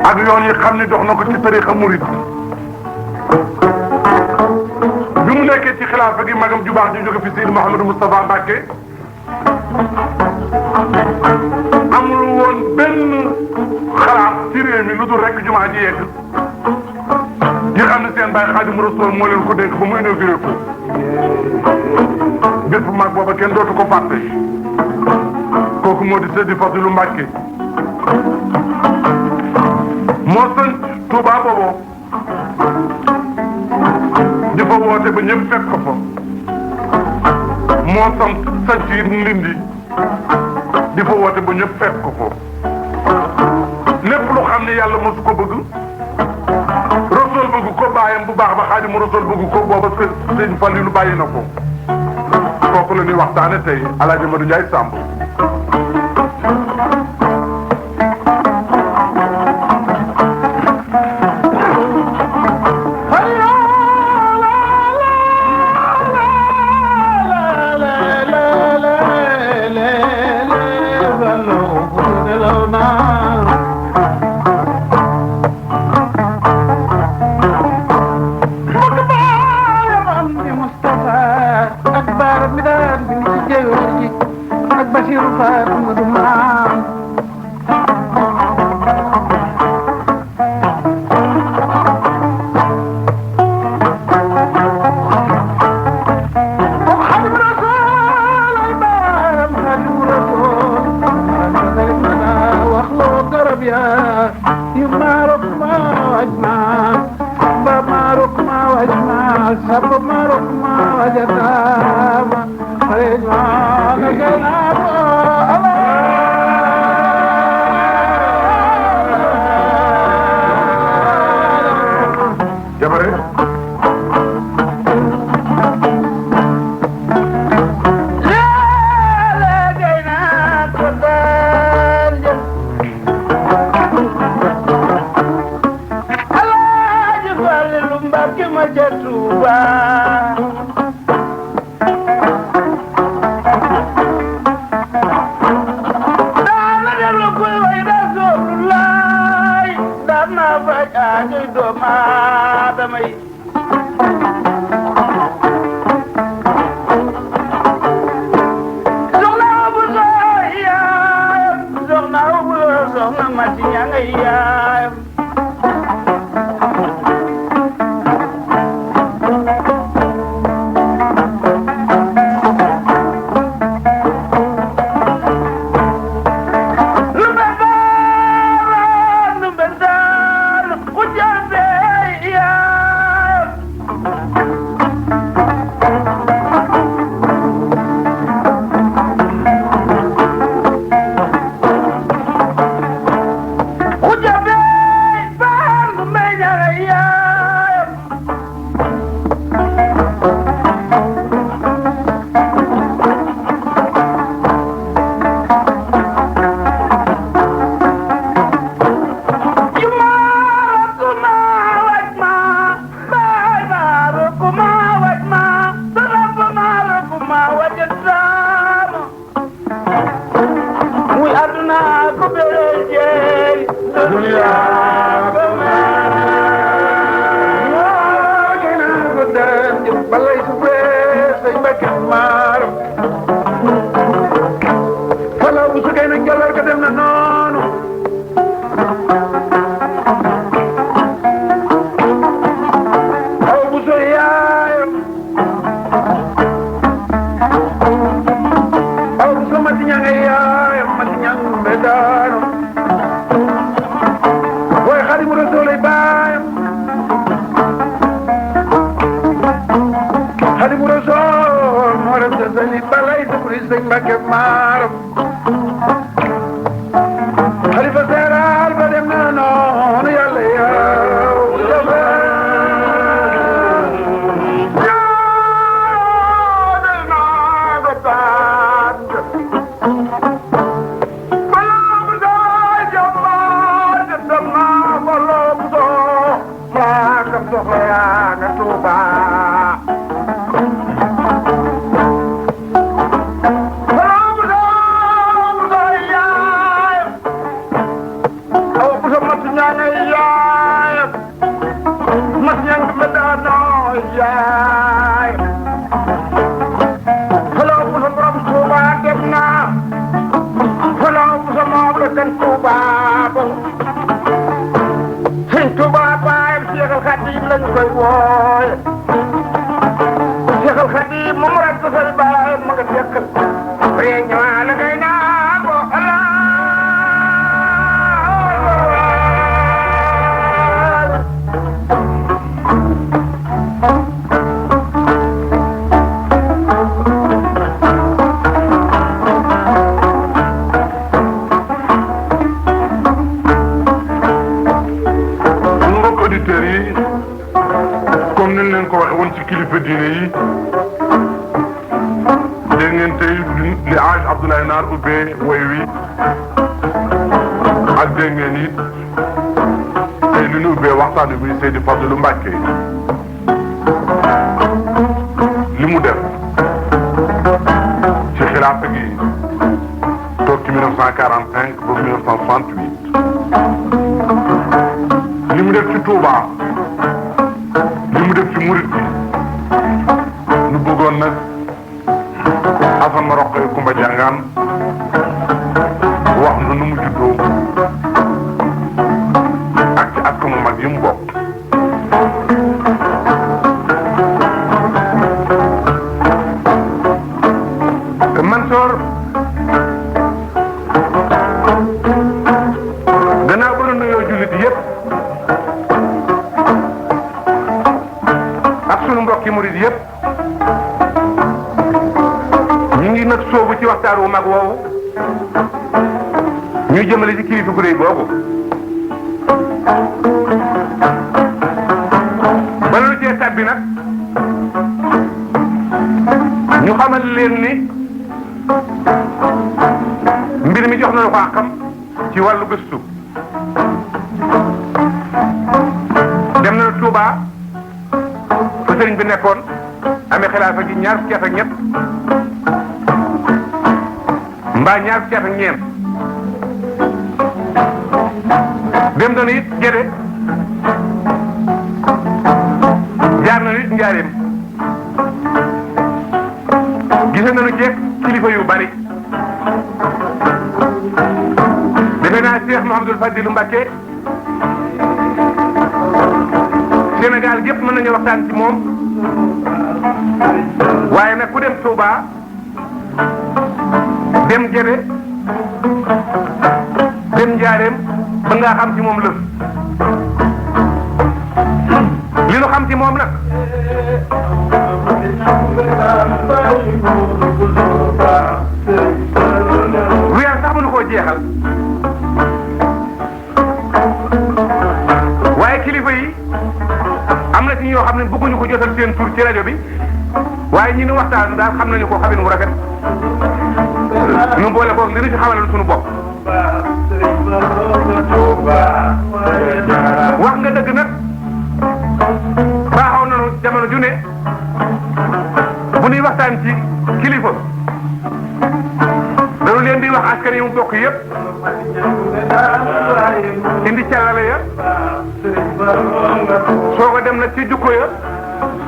ak yoon yi xam ne dox na ko ci tarixa murid bi mu nekkee ci xilaafa gi magam ju baax ju jóge fi Seydi Mouhamadou Moustapha Mbacké amul woon benn xalaat ci réew mi lu dul rek jumaa ji yegg ñi xam ne seen baay Xaadimu Rasuul moo leen ko dénk ba mu inauguré ko bés bu mag booba kenn dootu ko fàtte kooku moo di Seydi Fadilou Mbacké moo sant Touba boobu di fa woote ba ñëpp fekk ko fa moo sant yi Ndindi di fa woote ba ñëpp fekk ko fa lépp lu xam ne yàlla mosu ko bëgg Rasuul bëgg ko bàyyam bu baax ba Xaadimu Rasuul bëgg ko booba Sëñ Fallilu bàyyi na ko kooku la ñuy waxtaane tey El Hadj Amadou Ndiaye Samb Ñaanal màggal Touba ba sëñ Touba baayam Seexal Xadim lañ koy wooye Seexal Xadim moom rek say baayam ma nga dekkal réñoo la ngay naa ko Allah comme ni leen ko waxee woon ci kilifa diine yi dégg ngeen tey li Hadj Abdoulaye Naar ubbee woy wi ak dégg ngeen it tey li ñu ubbee waxtaan bi Seydi Fadilou Mbacké li mu def ci xilaafa gi toog ci 1945 ba 1968 li mu def ci Touba li mu def ci murit bi nu bëggoon nag Assane ma roqee Kumba Jàngaan wax nu nu mu juddoo ak ci askanu mag yi mu bokk Mansoor gannaaw ba nu nuyoo jullit yépp ak sunu mbokki murid yépp ñu ngi nag soobu ci waxtaan wu mag woowu ñu jëmale ci kilifa gu réy googu bala lu cee tàbbi nag ñu xamal leen ni mbir mi jox na lu ko xam ci wàllu gëstu dem na Touba fa sëriñ bi nekkoon amee xilaafa gi ñaar fukki at ak ñett mbaa ñaar fukki at ak ñeent dem na it Gédé jaar na it Njaaréem gise nañu jeeg kilifa yu bari defe naa Cheikh Mouhamadoul Fadilou Mbacké Sénégal yëpp mën nañu waxtaan ci moom waaye nag ku dem Touba dem Gédé dem Njaaréem ba ngaa xam ci moom lëf li nu xam ci moom nag weer sax mënu koo jeexal waaye kilifa yi am na ci ñoo xam ne bëgguñu ko jotal seen tur ci rajo bi waaye ñi ni waxtaan daal xam nañu ko xamin wu rafet nu boole ko li ñu ci xamalal suñu bopp wax nga dëgg nag baaxoon nañu jamono ju ne bu ñuy waxtaan ci kilifa dañu leen di wax askan yi mu bokk yëpp indi càllale ya soo ko dem nag ci jukko ya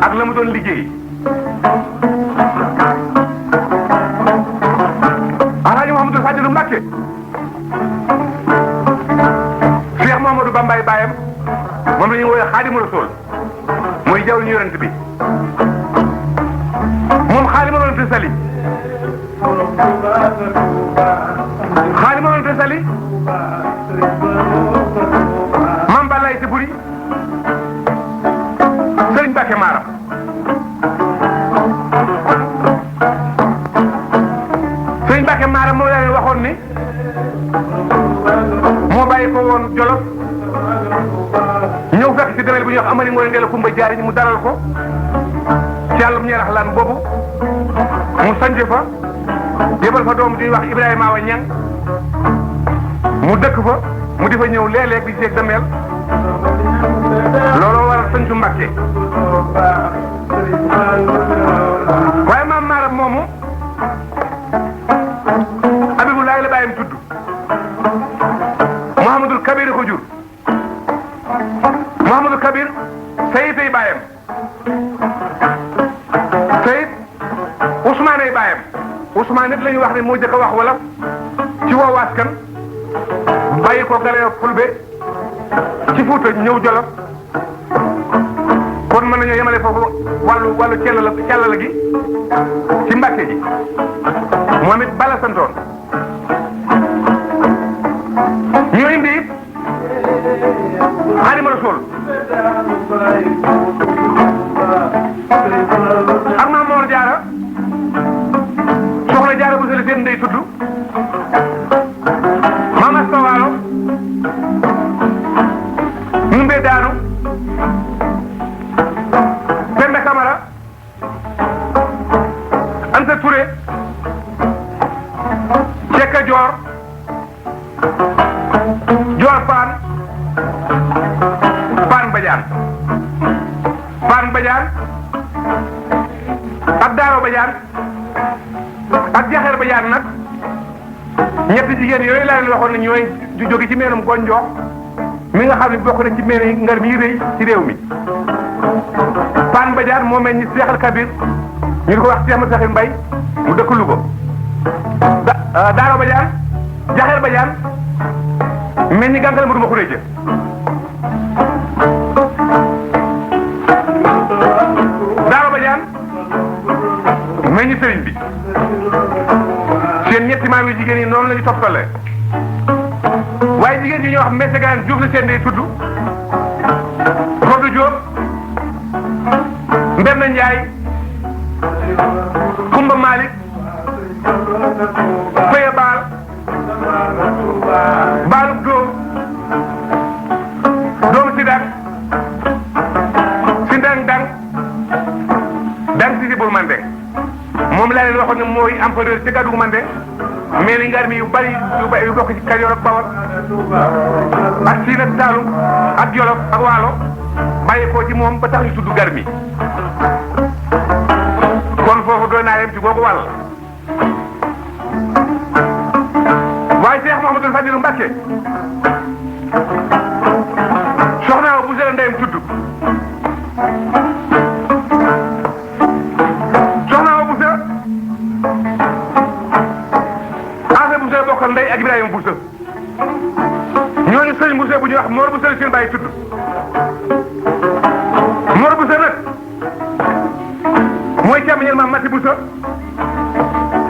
ak la mu doon liggéey Alaaji Mouhamadoul Fadilou Mbacké Cheikh Mouhamadou Bambaye baayam moom la ñuy woowee Xaadimu Rasuul mooy jaww ñu yonent bi moom Xaadimu Rasuul sali Xaadimu Rasuul sali Mame Balaye ci buri Sëriñ Mbacké Maram Sëriñ Mbacké Maram moo leen waxoon ni moo bàyyi ko woon Jolof ñëw fekk ci demel bu ñuy wax Amari Ngoone Ndeela Kumba Jaari mu dalal ko ci àllum ñeerax laan boobu mu sanc fa yebal fa doom di wax Ibrahima Awa Ñang mu dëkk fa mu di fa ñëw léeg-léeg di seeg demel looloo waral sancu Mbacké waaye maam Maram moomu Abibulaay la bàyyam tudd Mouhamadoul Kabir ko jur Mouhamadoul Kabir Sayid ay bàyyam Sayid Ousmane ay bàyyam Ousmane nit la ñuy wax ne moo jëkk a wax wala ci woowu askan bàyyi ko Galeyo Fulbe ci Fuuta ñëw Jolof kon mën nañoo yemale foofu wàllu cellala gi ci Mbàkke ji moom it bala santoon ñu indi it Xaadimu Rasuul ak Maam Moor Jaara soxna Jaara bu seen ndey tudd Maam Asta Waalo Numbe Daanu Pembe Kamara Anta Touré Cekka Joor Joor Paan Badiane ak Daaro Badiane ak Jaxeer Badiane nag ñetti jigéen yooyu laa leen waxoon ne ñooy ju jóge ci meenum Gonjoox mi nga xam ne bokk na ci meen ngar mi rëy ci réew mi Paan Badiane moo mel ni Seexal Kabir ñu di ko wax Seex Masaxir Mbay mu dëkk Louga Daaro Badiane Jaxeer Badiane mel ni gàngal ma duma xuréeja Daaro Badiane mel ni sëriñ bi seen ñetti maam yu jigéen yi noonu la ñu toppale waaye jigéen ñi ñoo wax Mbesegaan Juuf la seen day tudd Koddu Jóob Mbenn Njaay Kumba Malik Faya Baal Baalub Dóom Dóom Sidak Sindang Dang Sisi Bul Mandeng moom laa leen waxoon ne mooy empereur ci Gàddu Mandeng mais li ngar mi yu bari yu bokk ci Kajoor ak Bawol ak Siin ak Saalum ak Jolof ak Waalo bàyyi ko ci moom ba tax ñu tudd Garmi kon foofu doy naa yem ci googu wàll waaye Cheikh Mouhamadou Fadilou Mbacké soxna bu seen ndeyam tudd soxna bu sa Asa bu sa bokkal ndey ak Ibrahima bu sa ñooñu sëñ bu sa bu ñuy wax Mor bu sa seen bàyyi tudd Mor bu sa nag mooy càmmiñal maam Mati bu sa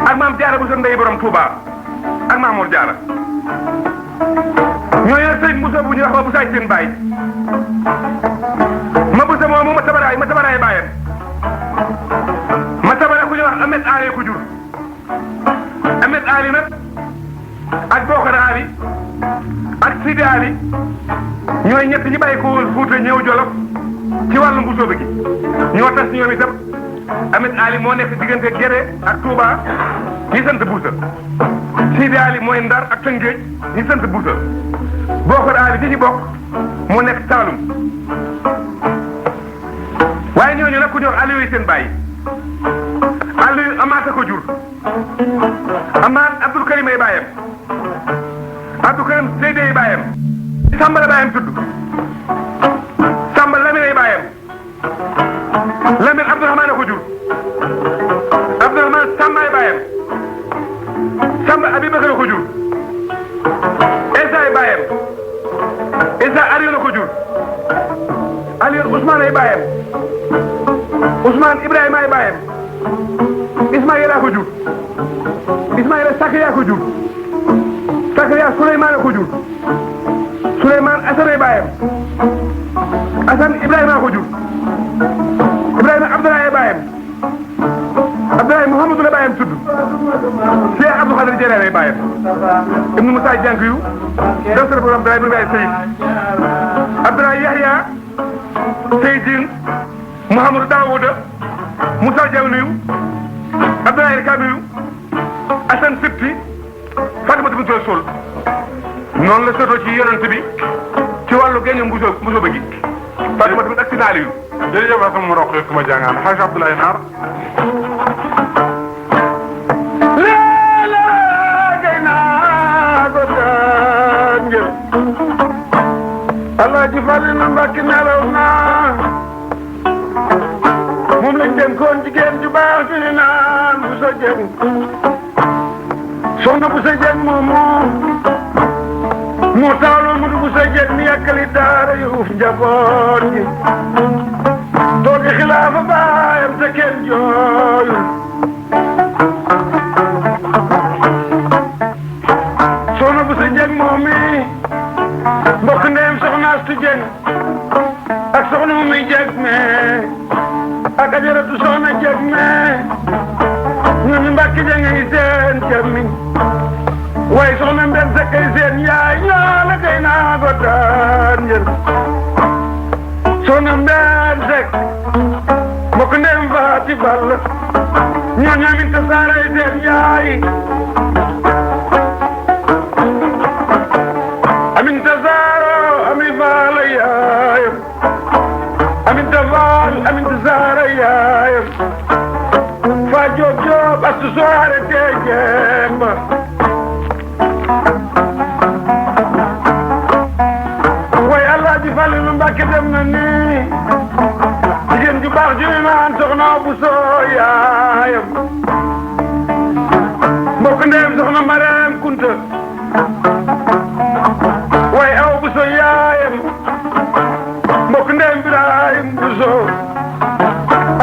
ak maam Jaara bu sa ndey borom Touba ak Maam Mor Jaara ñooñu nag sëñ bu sa bu ñuy wax ma bu saay seen bàyyi ma bu sa moomu ma tabaraay bàyyam ma tabara ku ñuy wax Ahmed Ali ku jur Ahmed Ali nag ak Bokar Ali ak Sidi Ali ñooy ñett ñi bàyyi ko woon Fuuta ñëw Jolof ci wàllu mbusoobe gi ñoo tas ñoom itam Ahmed Ali moo nekk diggante Gere ak Touba ñi sant Buusa Sidi Ali mooy Ndar ak Tëngéej ñi sant Buusa Bokar Ali di ci bokk moo nekk Saalum waaye ñooñu nag ku ñor Aliou yi seen bàyyi Aliou Amaata ko jur Amaat Abdul Karim ay bàyyam Abdul Karim Seydi ay bàyyam Samba la bàyyam tudd Samba Lamine ay bàyyam Lamine Abdourahmane ko jur Abdourahmane Samba ay bàyyam Samba Abibakar ko jur Esa ay bàyyam Esa Aliou la ko jur Aliou Ousmane ay bàyyam Ousmane Ibrahima ay bàyyam Ismaïla ko jur Ismaïla Sakariya ko jur Sakariya Souleymane ko jur Souleymane Assane ay bàyyam Assane Ibrahima ko jur Ibrahima Abdoulaye ay bàyyam Abdoulaye Mouhamadou la bàyyam tudd Cheikh Abdou Khadir Jeylaani ay bàyyam Ibnu Moussa Diankiyu docteur borom Abdoulaye Ibrahima Seyid Abdoulaye Yahya Seydine Mouhamadou Daouda Moussa Diawniyu Abdoulaye Kabiru Assane Sipti Fatimata bintu Rasul noonu la sotoo ci yonent bi ci wàllu génn mbuso ba gi Fatimata bintu ak Sina Aliyu jërëjëf sama mu roq rek ma jàngaan Haj Abdoulaye Naar leela gay naa ko daan ngir Alaaji Fallu Mbàkke nelaw naa moom lañ dénkoon jigéen ju baax fi ni naan bu sa jëng soxna bu sa jëng moomu moo taaloo mu dugg sa jët mi yàkkali daara yuuf njaboot gi toog di xilaafa baayam te kenn jooyul soxna bu sa njëg moom mi mbokk ndeyam soxna Astu Jeng ak soxna mu muy jeg me ak ajaratu soxna jeg me ñooñu mbàkki jeng yi seen jëmmiñ waaye soxna mbenn sekk yi seen yaay ñoo la kay naa ko daan njël soxna mbenn sekk mbokk ndeyam faati ball ñooñu amin ta saara yi seen yaay amin ta saaro ami faala yaayam amin ta faal amin ta saara yaayam faa joob joob astu soare tee jemba way Alaaji Falilu Mbàkke dem na ni jigéen ju baax ju naan soxna bu soo yaayam mbokk ndeyam soxna Mareem Kunta way aw bu soo yaayam mbokk ndeyam Birahim bu soo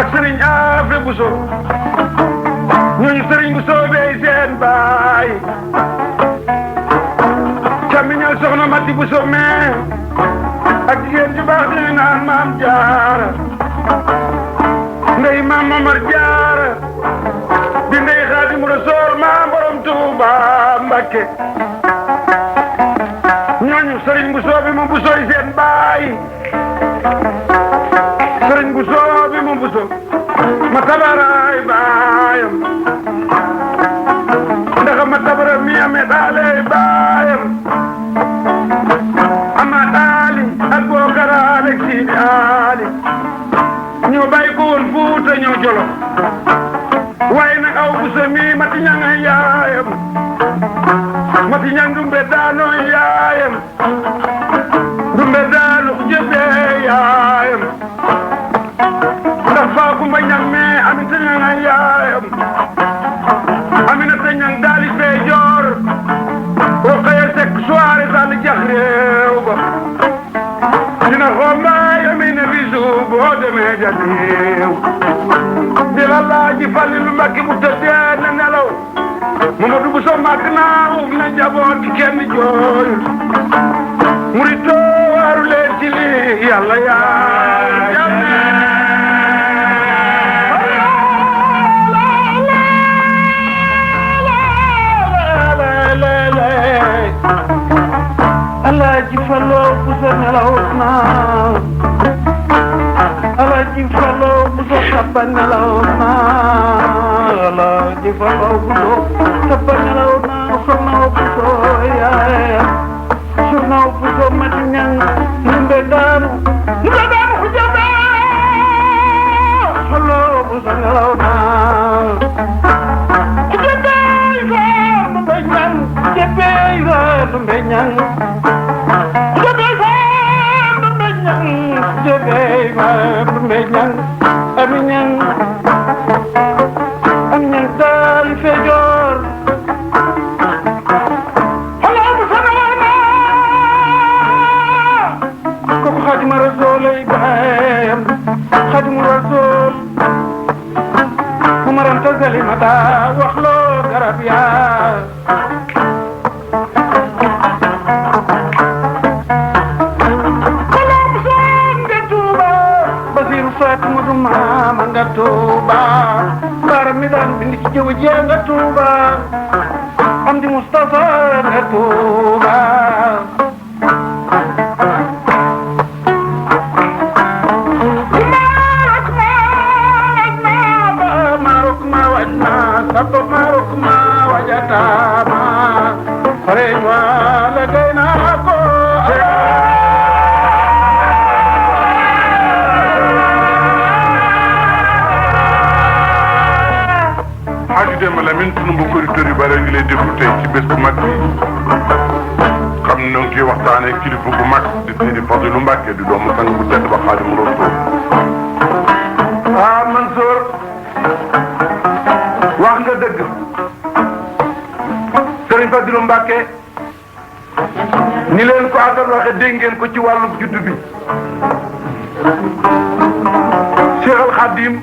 ak sëriñ Afre bu soo ñooñu sëriñ bu soo bey seen baay camiñal soxna Mati bu soo mee ak jigéen ju baax di naan maam Jaara ndey maam Mamar Jaara di ndey Xaadimu Rasuul maam borom Tuuba Mbakke ñooñu sëriñ bu soo bi mu bu sooy seen baay sëriñ bu soo bi mu bu soo ma tabaraay baayam ndax ma tabara mi ame daaley baayam ama daali ak bookar Alex Sidi Ali ñoo bàyyi ko woon Fuuta ñoo jolo waaye nag aw bu sa mi mati ñang ay yaayam mati ñang dumbe daanoo yaayam dumbe daanu jëbe yaayam ndax faa kumba ñang me aminta ñang ay yaayam aminata ñang daali fee joor oo xëye sekk soirée daal jax réew ba dina xombaay amina bisu boo demee jatiw di Alaaji Falilu Mbàkke bu tëddee na nelaw Mamadu bu so màgg naa uuf na njaboot gi kenn jooyul muritoo waaru leen ci lii yàlla yaa Alaaji Fallu bu so nelaw na Alaaji Fallu bu so sabba nelaw na Alaaji Fallu bu so sabba nelaw na soxna bu so yaay soxna bu so mati ñang ndumbe daanu ku jabe Fallu bu so nelaw na ku jabe ndumbe ñang jabe ndumbe ñang Aminyan daal fejoor halaa bu sanawana kooku Xaadimu Rasuul lay baayam Xaadimu Rasuul ku maranta zalimata wax loo garab yaa Mama nga Tuuba bara mi daan bind ci jëw jee nga Tuuba am di Mustafa nga Tuuba marok ma wajna sabto marok ma wajatama reñ wala gayna ko démb la min sunu mbokk auditeurs yu bare ngi lay déglu tey ci bés bu mag bi xam ne ngi ciy waxtaanee kilifa bu mag di Seydi Fadilu Mbàkke di doomu sang bu tedd ba Xaadimu Rasuul. ah Mansour wax nga dëgg Serigne Fadilu Mbàkke ni leen ko Assane waxe dégg ngeen ko ci wàllu juddu bi Cheikh Al Khadim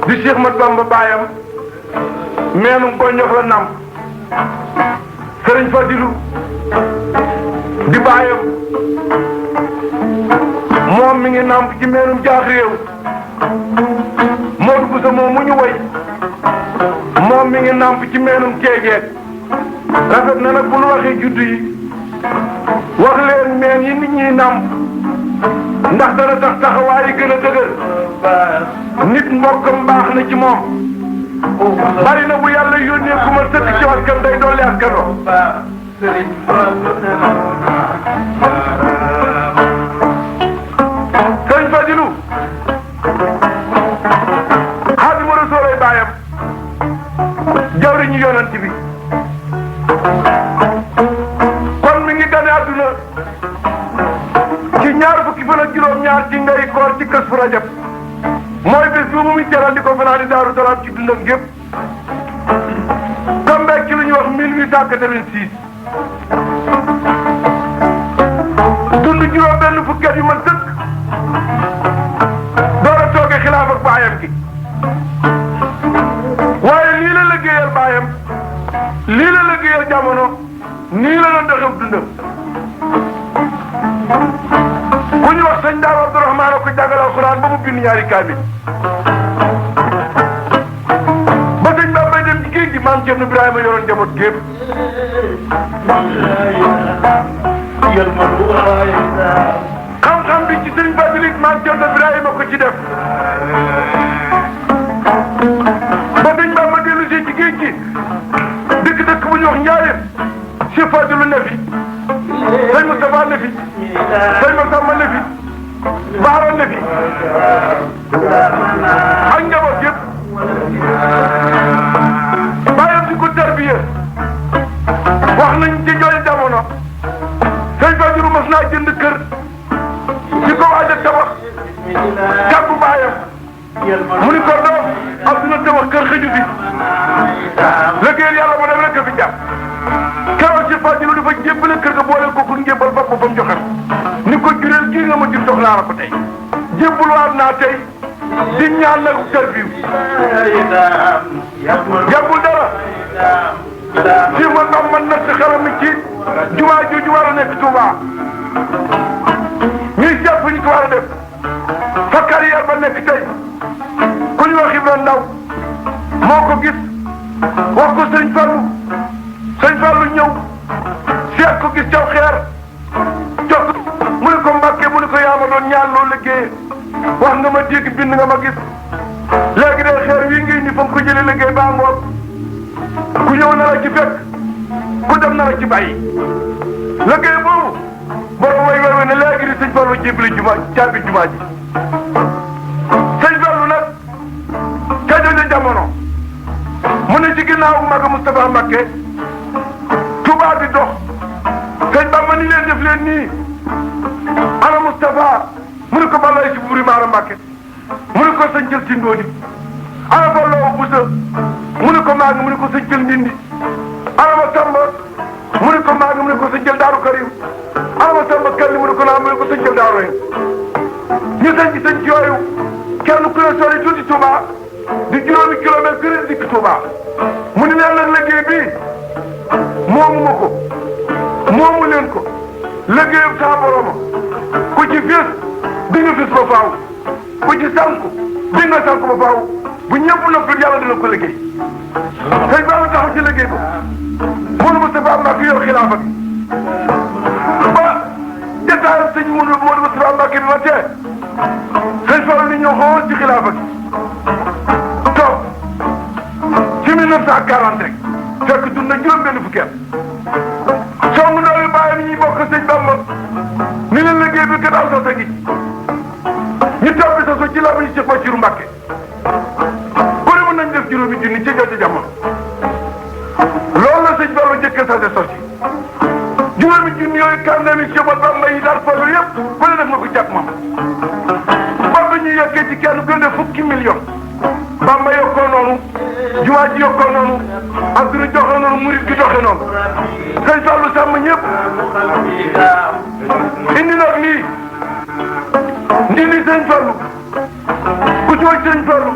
di Cheikh Mat Bamba baayam meenum ko ñox la namp Sëriñ Fadilu di baayam moom mi ngi namp ci meenum jaax réew Modou Boussa moom mu ñu woy moom mi ngi namp ci meenum ceejeet rafet na nag bu nu waxee juddu yi wax leen meen yi nit ñi namp ndax dana tax taxawaay yi gën a dëgër nit mbokkam baax na ci moom bari na bu yàlla yónnee ku ma sëkk ci askan day dolli askan wa sëñ Fadilu Xaadimu Rasuul ay baayam jawriñu yonent bi kon mi ngi gane àdduna ci ñaar fukki fan ak juróom-ñaar ci ngay koor ci Kasfu Rajab mooy bés bu mu muy teral di ko fanaan di Daaru Salaam ci dundam gépp tombeeg ci lu ñuy wax 1886 dund juróom benn fukki at yu man sëkk door a toogee xilaaf ak baayam gi waaye lii la liggéeyal baayam lii la liggéeyal jamono nii la doon doxew dundam ku ñu wax sëñ Daam Abdourahmane ko jàngal alxuraan ba mu bind ñaari kaamil ba sëñ Ba bay dem ci géej gi maam Cerno Ibrahima yoroon njaboot gépp xam-xam bi ci sëñ Fadilu maam Cerno Ibrahima ko ci def ba sëñ Ba ma dellu si ci géej gi dëkk bu ñu wax Njaaréem Cheikh Fadilu ne fi sëñ Moustapha ne fi sëñ Massamba ne fi Baara ne fi ak njaboot yëpp bàyyam di ko tarbiya wax nañ ci jooju jamono sëñ Fadilu mas naa jënd kër di ko waaj a tabax kàggu baayam mu ni ko doom adduna tabax kër xëju fi liggéeyal yàlla ma dem rek a fi jàpp keroog si Fadilu dafa jébbale kër ga boole ko ku njébbal bopp ba mu joxe ni ko jureel kii nga ma jur soxlaa la ko tey jébbuluwaat naa tey di ñaan nag tarbiw yàggul dara si man am man nag si xelam mi ci jumaa ju war a nekk Touba ñuy seet fu ñu ko war a def fa carrière ba nekk tey ku ñu wax Ibrahima Ndaw moo ko gis wax ko sëñ Fallou ñëw seet ko gis caw xeer jox mu ne ko Mbàkke mu ne ko yaa ma doon ñaan loo liggéey wax nga ma dégg bind nga ma gis léegi day xeer wii ngi ni fa nga ko jëlee liggéey baa ngoog ku ñëw na la ci fekk ku dem na la ci bàyyi liggéey boobu borom way way ne léegi di sëñ Fallou jébali caabi jumaa ji sëñ Fallou nag ca jooju jamono mu ne ci ginnaaw maga Moustapha Mbacké Touba di dox sëñ Bamba ni leen def leen nii ana Moustapha mu ne ko balay si buri Maara Mbacké mu ne ko sëñ jël ci ndóoni ana Balloo Boussa mu ne ko maag mu ne ko sëñ jël ndindi ana ma Samba mu ne ko maag mu ne ko sëñ jël Daaru Karim ana ma Samba Kalli mu ne ko naa mu ne ko sëñ jël Daaru Rahim ñu sëñ ci sëñ yooyu kenn ku ne sori tuuti Touba di juróomi kilomètre gën a dikk Touba mu ni leen nag liggéey bii moomu ma ko moomu leen ko liggéeyam saa boroma ku ci fis di nga fis ba faaw ku ci sànku di nga sànku ba faaw bu ñëpp noppil yàlla dina ko liggéey sëñ Ba ma taxaw ci liggéey ko mënu Moustapha Mbacké yor xilaafa bi ba jataayam sëñ Modou Moustapha Mbacké bi ma tee sëñ Fallou ni ñëw xool ci xilaafa gi toog ci 1940 rek fekk dund na juróom benn fukki at song ndawi bàyyam ñuy bokk sëñ Bamba ni leen liggéey bi kat aw sa ngi ñu toppi sa so ci la ñu Cheikh Bassirou Mbacké ku ne mën nañ def juróomi junni ci jooju jamono loolu la sëñ Bamba jëkk sa de sos yi juróomi junni yooyu kàndami Cheikh Bamba yi daal foofu yëpp ku ne def na ko jàpp moom Bamba ñu yokkee ci kenn gën a fukki million Bamba yokkoo noonu jumaa ji yokkoo noonu adduna joxe noonu murit gi doxe noonu sëñ Fallu sàmm ñëpp indi nag lii ndindi sëñ Fallu ku jooy sëñ Fallu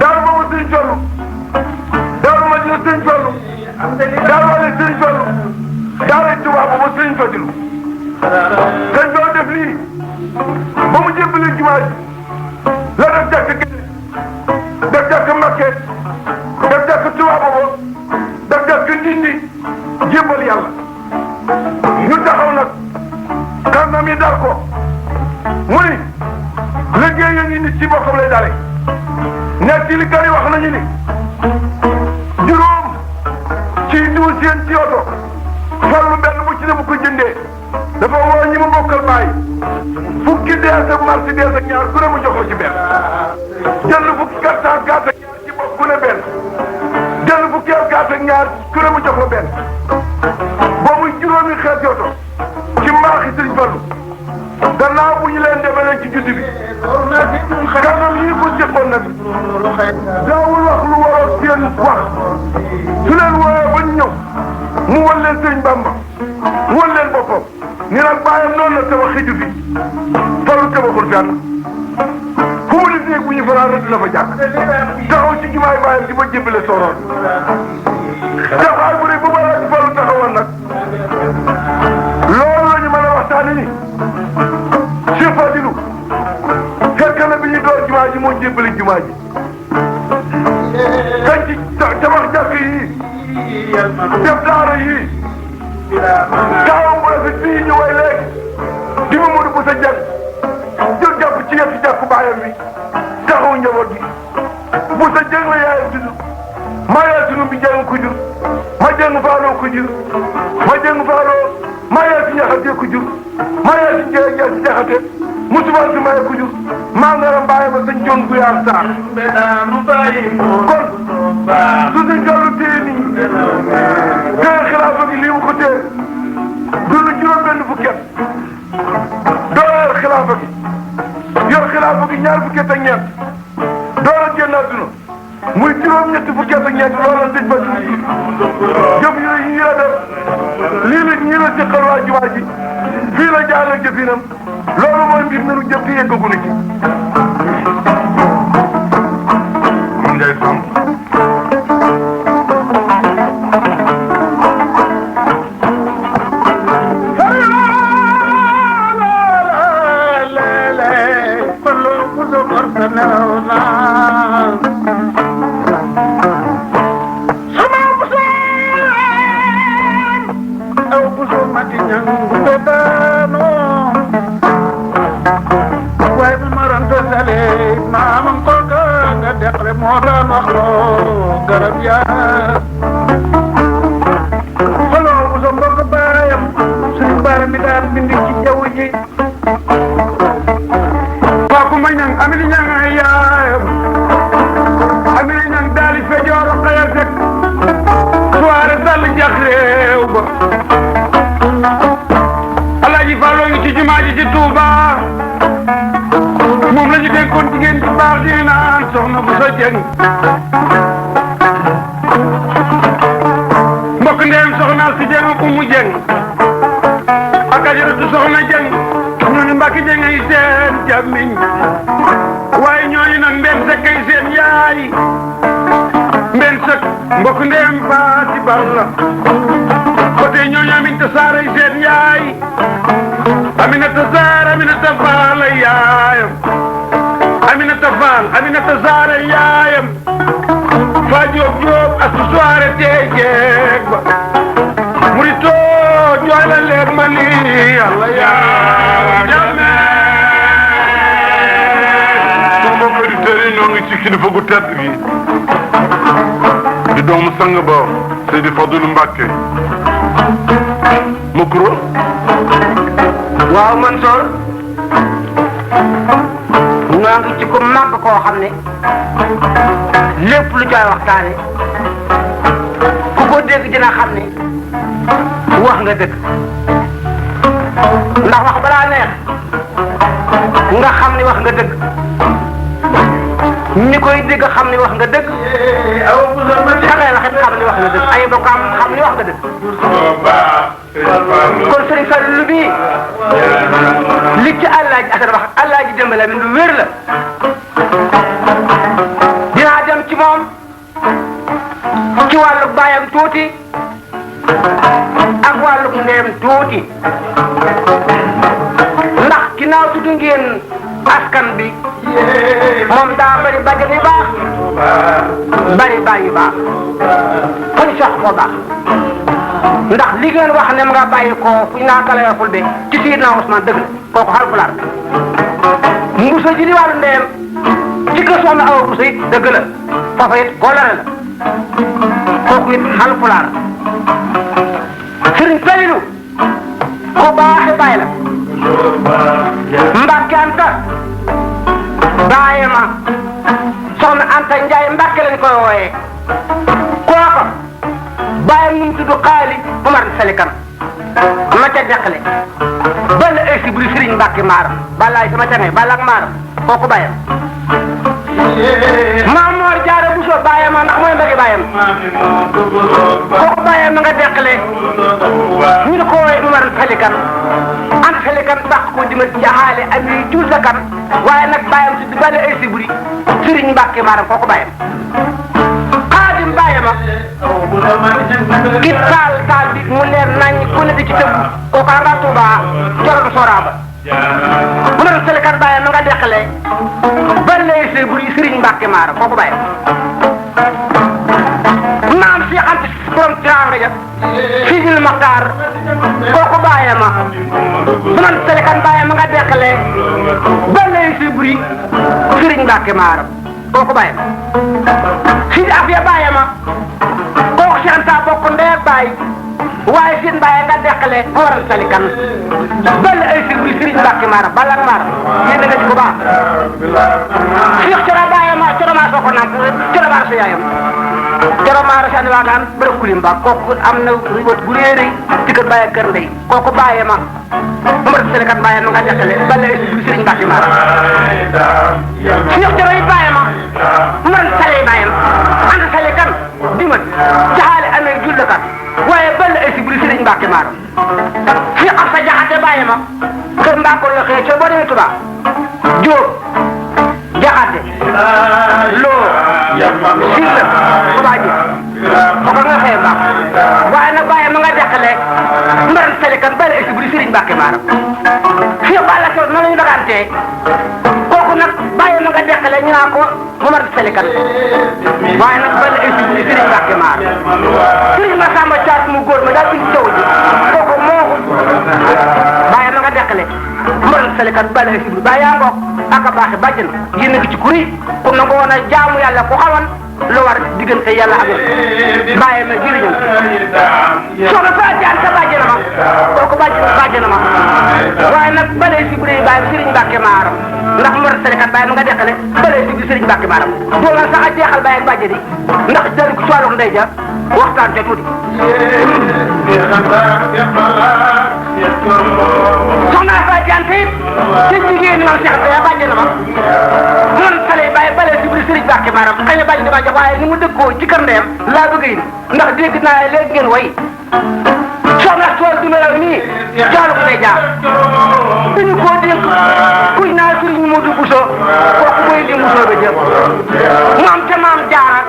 daaru boobu sëñ Fallu daaru Madina sëñ Fallu daaru wale sëñ Fallu daaru Tuubaa boobu sëñ Fadilu sëñ Fallu def lii ba mu jébbalee jumaa ji la def jàkk Gédé def jàkk Mbakke def jàkk Tuubaa boobu def jàkk Ndindi jébbal yàlla ñu taxaw nag kàngam yi dar ko mu ni liggéey ya ngi nit ci boppam lay dale nekk ci li kër yi wax nañu ni juróom ci diw seen ci oto Fallu benn bu ci ne bu ko jëndee dafa woo ñi ma bokkal bàyyi fukki dees ak marché dees ak ñaar ku ne mu jox la ci benn jënd fukki carte ak ñaar ci bopp ku ne benn jënd fukki carte ak ñaar ku ne mu jox la benn boo muy juróomi xeeti oto ci mbaaxi Sëriñ Fallu gannaaw bu ñu leen defalee ci judd bi kanam yi ko jëkkoon nag daawul wax lu waroo seen wax su leen wooyee ba ñu ñëw mu wan leen Sëriñ Bamba wan leen boppam ni nag bàyyam noonu la tabax xiju fi Fallu tabaxul fenn fu mu nit néeg bu ñu fanaan rek la fa jàpp taxaw ci jumaay bàyyam di ma jébbale soroon taxawaay bu ne bu balaa ci Fallu taxawoon nag loolu la ñu mën a waxtaane ni Cheikh Fadilou fekk na bi ñu door jumaa ji moo jébbale jumaa ji kañ ci tabax jàkk yi def daara yi taawam bu rafet bii ñu way léegi di Mamadou Boussa Dieng jël jàpp ci yetti jàpp baayam bi taxaw njaboot gi Boussa Dieng la yaayam tudd maa yaay sunu bi Dieng ko jur ma Dieng Falloo ko jur ma Dieng Falloo maa yaay si ñaxatee ko jur maa yaay si njëriñ si jaxate musuba si maye ko jur maa nga ram bàyyi ba sëñ Jon Guyaar Sarr kon su sëñ Fallu téye nii téye xilaafa gi lii mu ko téye dund juróom benn fukki at doo yor xilaafa gi yor xilaafa gi ñaar fukki at ak ñeent doo la génn àdduna muy juróom-ñetti fukki at ak ñeent loolu la sëñ Fallu jëf yooyu ñii la def lii la ñii la jëkkal waa jumaa ji fii la jaarale jëfinam loolu mooy mbir mi nu jëf ci yeggaguñu ci. man ngay Samb. moo daan wax loo garab yaa xoloo bu sa mbokk baayam suñu baara mi daan bind ci jaww ji kooku ma ñang amili ñang ay yaayam amili ñang daali fejoor a xayal sek soirée sall jax réew ba alaaji Falloo ngi ci jumaa ji ci Tuuba moom la ñu dénkoon jigéen ci baax di naan soxna bu sa jëng mbokk ndeyam soxna si jëng Umu Jëng ak ajaratu soxna jëng ñooñu mbàkki jëng ay seen jàmmiñ waaye ñooñu nag mbenn sekk ay seen yaay mbenn sekk mbokk ndeyam Faati Balla ba tey ñooñu Aminata Saar ay seen yaay Aminata Saar Aminata Faal ay yaayam Aminata Faal Aminata Saar ay yaayam Faa Jóob Jóob asu soirée tey jeeg ba murito jooy la leeg ma lii Yàlla yaa jame sama mbokk auditeurs yi ñoo ngi ci kilifa gu tedd gi di doomu sang ba Seydi Fadilou Mbacké mukro waaw Mansour ñoo ngi ci ku màgg koo xam ne lépp lu cay waxtaane ku ko dégg dina xam ne wax nga dëgg ndax wax balaa neex nga xam ni wax nga dëgg ñi koy dégg xam ni wax nga dëgg xale la waxit xam ni wax nga dëgg ay bokkam xam ni wax nga dëgg kon Serigne Fallou lu bii li ci Alaaji Asan wax Alaaji Dembale mi lu wér la dinaa dem ci moom ci wàllu baayam tuuti ak wàllu ndeyam tuuti ndax ginnaaw tudd ngeen askan bi moom daa bari bàjjen yu baax bari baay yu baax fu ñu sox ko baax ndax li ngeen wax ne ma nga bàyyi ko fu ñu naa Galaye Fulbe ci Seydina Ousmane dëgg la kooku Haalpulaar Mbuso ji di wàllu ndeyam ci kër Soxna Awa Bousso it dëgg la foofa it golare la kooku it Haalpulaar Sëriñ Falilu ku baaxe bàyyi la Mbàkke Anta bàyyi ma Soxna Anta Njaay Mbàkke lañ koy wooyee kooka bàyyi mu tudd Xaali Umar Salikan ma ca deqale bala ay si buri Sëriñ Mbàkke maaram balaay sama ca ne bala ak maaram kooku bàyyam Maam Moor Jaara Buso bàyyam ndax mooy mbagi bàyyam kooku bàyyam ma nga deqale ñu ne ko wooye Umar Salikan an Salikan bàq ko dimat jaxaale ak yi jul sa kan waaye nag bàyyam tudd bala ay si buri Sëriñ Mbàkke maaram kooku bàyyam Xaadim bàyyama ki taal bi mu leer nañ ku ne di ci tëbb kooku nga Tuuba joroon soraaba Umar Salikan bàyyam ma nga deqale bala ay si buri Sëriñ Mbàkke maaram kooku bàyyam maam si Anta borom tiraanga ja Sidil Maxtaar kooku bàyyama Umar Salikan bàyyam ma nga deqale bala ay si buri Sëriñ Mbàkke maaram kooku bàyyam Sidi Afiya bàyyama kooku si Anta bokk ndey ak baay waaye seen bàyyi nga deqale Umar Salikan bala ay si buri Sëriñ Mbàkke maaram bala ak maaram yéen nga ci ko baax Cheikh Coro bàyyama Coro maa soo ko naan Coro maa sa yaayam Coro maa sa ne waagaan bërëb kulim ba kooku am na riwat bu réeri ci kër bàyyi kër ndey kooku bàyyama Umar Salikan bàyyama nga deqale bala ay si buri Sëriñ Mbàkke maaram Cheikh Coro yi bàyyama Umar Sali bàyyam Anta Salikan dimat jaxaale amee jullakat waaye bala ay si buri Sëriñ Mbàkke maaram fi am sa jaxate bàyyama kër Mbàkke la xëy ca boo demee Tuubaa Jóob jaxate loo silla Tuubaa ji foko nga xëy baax waaye nag bàyyi ma nga deqale Umar Salikan bala ay si buri Sëriñ Mbàkke maaram fi bala so na lañu dagantee kooku nag bàyyi ma nga deqale ñu naa ko Umar Salikan waaye nag bala ay si buri Sëriñ Mbàkke maaram Sëriñ Masamba Caat mu góor ma daal indi taw ji kooku moo bàyyi ma nga deqale Umar Salikan bala ay si buri bàyyi yaa ngoog ak a baaxe bàjj na yéen a ngi ci kuri ku na ko woon a jaamu yàlla ku xawan lu war diggante yàlla ak yow bàyyi ma jëriñam soxna Fatou Diagne sa bàjj na ma kooku bàjj na ma waaye nag bala ay si buri bàyyi Sëriñ Mbàkke maaram ndax Umar Salikan bàyyi ma nga deqale bala ay si buri Sëriñ Mbàkke maaram doo nga sax a jeexal bàyyi ak bàjj di ndax dalu ko ci wàllu ndey ja waxtaan ca tuuti soxna Fatou Diagne it ci jigéen ñi moom Cheikh Anta bàjj na ma noonu xale bàyyi bala si buri Sëriñ Mbàkke maaram xëy na bàjj dama jox waaye ni mu dëkkoo ci kër ndeyam laa bëgg yi ndax dégg naa léegi ngeen way soxna tool du melaw nii jaalu ko day jaar dañu koo dénk kuy naa Sëriñ Modou Bousso kooku mooy di Bousso ba jëm moom ca maam jaara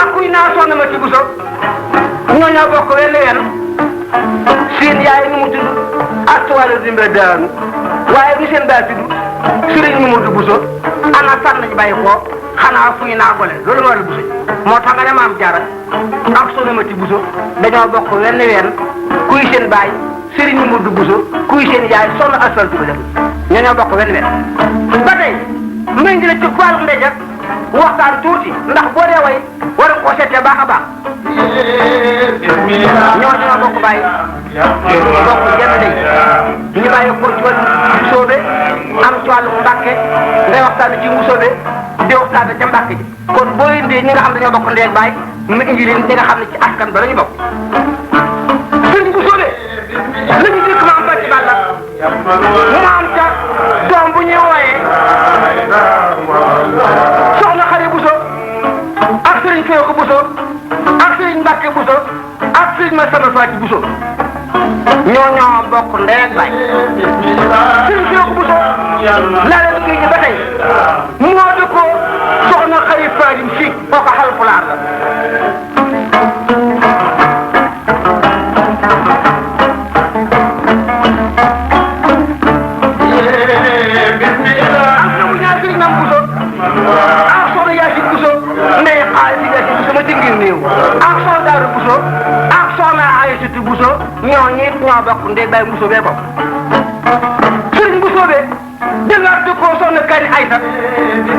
ak kuy naa soxna ma ci Bousso ñoo ñoo bokk wenn wenn seen yaay nu mu tudd ak wàllu dimba daanu waaye bi seen daa tudd Sëriñ Modou Bousso ana fan lañu bàyyi ko xanaa fuy naa gole loolu nga war a Bousso moo tax nga ne maam jaara ak soxna ma ci Bousso dañoo bokk wenn wenn kuy seen baay Sëriñ Modou Bousso kuy seen yaay soxna asal tuba def ñoo ñoo bokk wenn wenn ba tey may ngi la ci wàllu ndey jak waxtaan tuuti ndax boo dee way war a koo seetee baax a baax ñoo bokk bàyyi bokk jenn day ñu bàyyi ko ci wàllu Mbusoobe am ci wàllu Mbàkke ngay waxtaan ci Mbusoobe di waxtaan ca Mbàkke ji kon boo indee ñi nga xam dañoo bokk ndey ak baay ma indi leen ñi nga xam ne ci askan ba la ñu bokk sëriñ Mbusoobe la ñu dégg maam Bàcci Balla mu am ca doom bu ñuy wooyee soxna Xari Bousso ak sëriñ Fee sama Fatou Bousso ñoo bokk ndey ak baay sëriñ Seeku Bousso laa leen kii ba tey moo dëkkoo soxna Xari Fadim si kooku Haalpulaar la ak soxna Daaru Bousso ak soxna Aysatu Bousso ñoo ñeent ñoo bokk ndey baay Bousso bee bokk sëriñ Bousso bee dëngaat dëkkoo soxna Kani Aysa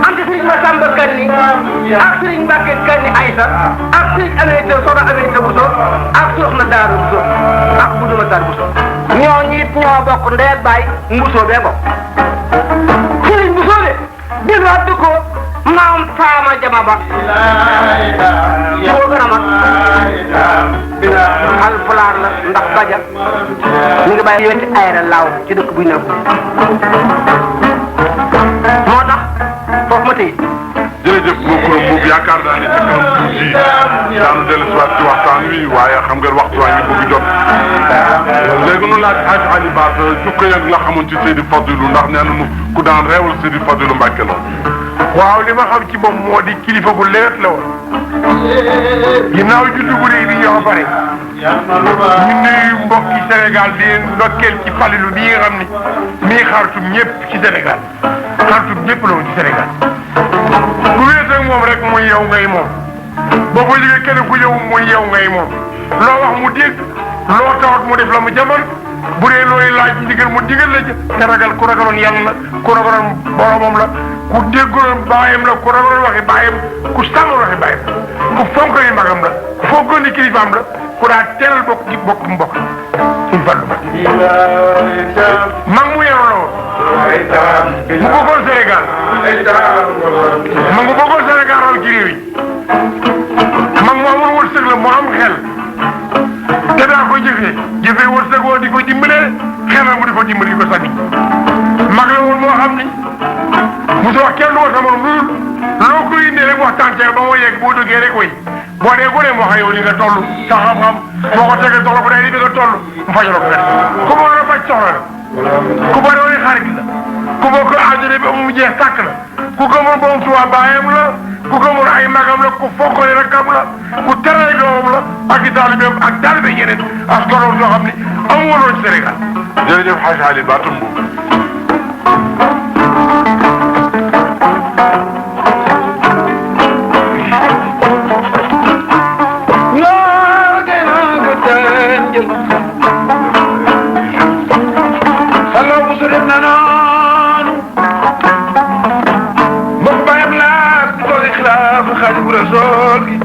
ante sëriñ Masamba Kani ak sëriñ Mbàkke Kani Aysa ak sëriñ Aminata soxna Aminata Bousso ak soxna Daaru Bousso ak Bousso Matar Bousso ñoo ñeent ñoo bokk ndey baay Bousso bee bokk sëriñ Bousso bee dëngaat dëkkoo maam Faama Jama Ba moo gën a mag Haalpulaar la ndax baja ñu ngi bàyyi yonti ayra laaw ci dëkk buy nëb moo tax foofu ma tëye jërëjëf boobu yaakaar naa ne ci kanam tuuti daanu dellu si waat ci waxtaan wi waaye xam nga waxtu waa ngi bëgg jot léegi nu laaj Hadj Ali Baat jukko ya nga xamoon ci Seydi Fadilou ndax nee nañu ku daan reewal Seydi Fadilou Mbàkke la waaw li ma xam ci moom moo di kilifa gu lewet la woon ginnaaw juddu bu réy bi ñoo bare ñu nuyu mbokki Sénégal di leen ndokkeel ci Falilu bi nga xam ni mii xaritum ñëpp ci Sénégal xaritum ñëpp la woon ci Sénégal ku wéet ak moom rek muy yow ngay moom boo ko jógee kenn ku ñëw muy yow ngay moom loo wax mu dégg loo tawat mu def la mu jaman bu dee looy laaj ndigal mu digal la te ragal ku ragaloon yàlla la ku ragaloon boromam la ku déggaloon baayam la ku ragaloon waxi baayam ku sàmmoon waxi baayam ku fonk ni magam la ku fonkoon ni kilifaam la ku daa teelal bokk ci bokk mbokk suñ fallu ba mag mu yaru la woon mu bëggoon Sénégal ma ngu bëggoon Sénégal raw ci réew yi mag mu amul wërsëg la mu am xel te daa ko jëfee wërsëg woo di ko dimbalee xelal mu di ko dimbali di ko sànni mag la woon moo xam ni musu wax kenn du ko sama lu loo ko indee rek waxtaan ca ba moo yegg boo duggee rek way boo dee gone moo xam yow li nga toll sa xam-xam boo ko tegee soxla bu dee li nga toll mu fajal ko rek ku ma war a faj soxla la ku boo doon xarit la ku boo ko àjjana bi mu jeex tàkk la ku ko mën boom tuwaa baayam la ku ko mën ay magam la ku fonkole rakkam la ku teral doomam la ak i taalibeem ak taalibe yeneen ak toroom soo xam ni amu woon ci Sénégal jërëjëf Hadj Ali Baat Mbuub Xaadimu Rasuul gi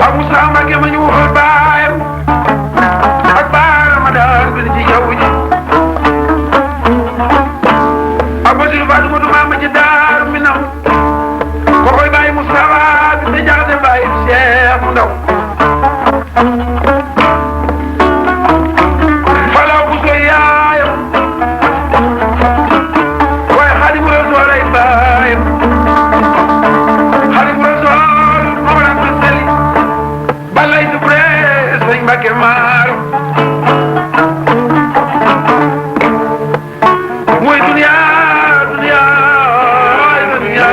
Abu Sama ge ma ñu waxal baayam ak baayam ma daal bi ci jaww ji Abu Sir Fatou Modou ma ci daar mi naw ko koy bàyyi Moustapha bi te jaxate bàyyi Cheikh mu ndaw falaw bu so yaayam Mbacke maar muy dunya dunya dunya